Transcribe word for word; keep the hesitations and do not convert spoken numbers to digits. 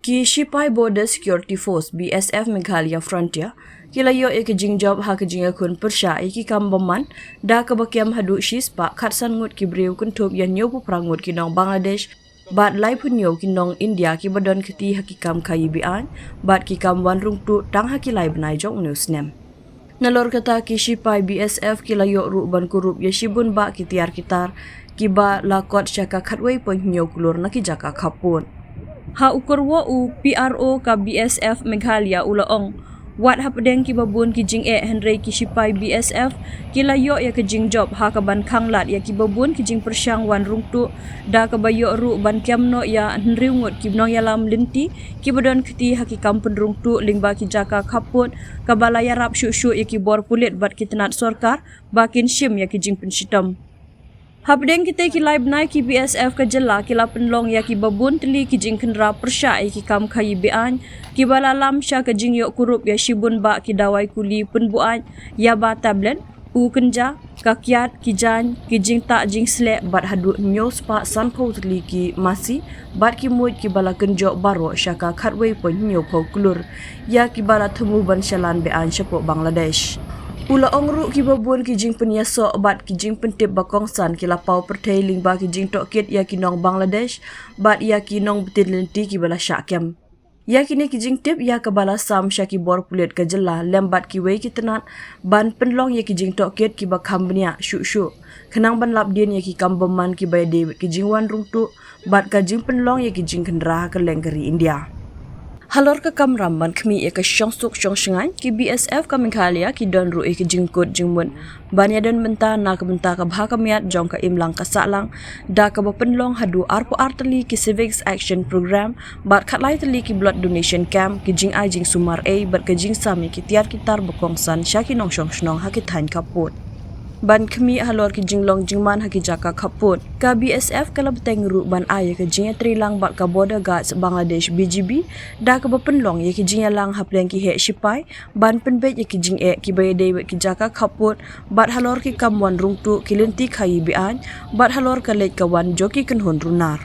Ki shipai Border Security Force, B S F Meghalaya Frontier, ki la ïoh ïa ka jingjop ha ka jingïakhun pyrshah ïa ki kam bymman da kaba kem haduh shispah khatsan ngut ki briew, kynthup ïa hynñiewphew phra ngut ki nong Bangladesh bad laiphew hynñiew ki nong India kiba don kti ha ki kam khaïi be-aiñ bad ki kam wan rung tuh tang ha ki lai bnai jong une u snem. Nalor kata, ki shipai B S F ki la ïoh ruh ban kurup ïa shibun bah ki tiar ki tar kiba la kot sha ka khatwei point hynñiew klur na ki jaka khappud. Ha u kyrwoh, u P R O ka B S F Meghalaya u la ong, wat hapdeng kiba bun ki jingeh, hynrei ki shipai B S F ki la ïoh ïa ka jingjop ha kaban khanglad ïa kiba bun ki jingpyrshang wan rung tuh da kaba ïoh ruh ban kem noh ïa hynriew ngut ki nongïalam lynti kiba don kti ha ki kam pynrung tuh lyngba ki jaka khappud, kaba la ïarap shuh shuh ïa ki bor pulit bad ki tnat sorkar ba kin shim ïa ki jingpynshitom. Hapdeng kitei ki lai bnai, ki B S F ka jylla ki la pynlong ïa kiba bun tylli ki jingkhynra pyrshah ïa ki kam khaïi be-aiñ, kiba la lam sha ka jingïoh kurup ïa shibun bah ki dawai kuli pynbuaid, ïa ba tablet, u kynja, ka kiad, ki jaiñ, ki jingtah jingsleh bad haduh hynñiew spah sanphew tylli ki masi bad ki muid kiba la kynjoh baroh sha ka khatwei point hynñiewphew klur ïa kiba la thmu ban shalan be-aiñ shapoh Bangladesh. U la ong ruh, kiba bun ki jingpynïasoh bad ki jingpyntip ba kongsan ki la paw pyrthei lyngba ki jingtohkit ïa ki nong Bangladesh bad ïa ki nongbtin lynti kiba la shah kem. Ïa kine ki jingtip ïa kaba la sam sha ki bor pulit ka jylla lem bad kiwei ki tnat ban pynlong ïa ki jingtohkit kiba kham bniah shuh shuh, khnang ban lap dien ïa ki kam bymman kiba ïadei bad ki jingwan rung tuh bad ka jingpynlong ïa ki jingkhynra ha kylleng ka ri India. Halor ka kamram ban khmih ïa ka shongsuk shongshngaiñ, ki B S F ka Meghalaya ki don ruh ïa ki jingkut jingmut ban ïadon bynta na ka bynta ka bha ka miat jong ka imlang ka sahlang da kaba pynlong haduh arphew ar tylli ki Civics Action Program bad khatlai tylli ki blood donation camp, ki jingai jingsumar ei bad ka jingsam ïa ki tiar ki tar ba kongsan sha ki nongshong shnong ha ki thaiñ khappud. Ban khmih halor ki jinglong jingman ha ki jaka khappud, ka B S F ka la bteng ruh ban ai ïa ka jingïatreilang bad ka Border Guards Bangladesh, B G B, da kaba pynlong ïa ki jingïalang hapdeng ki heh shipai ban pynbeit ïa ki jingeh kiba ïadei bad ki jaka khappud bad halor ki kam wan rung tuh, ki lynti khaïi be-aiñ bad halor ka leit ka wan jong ki kynhun runar.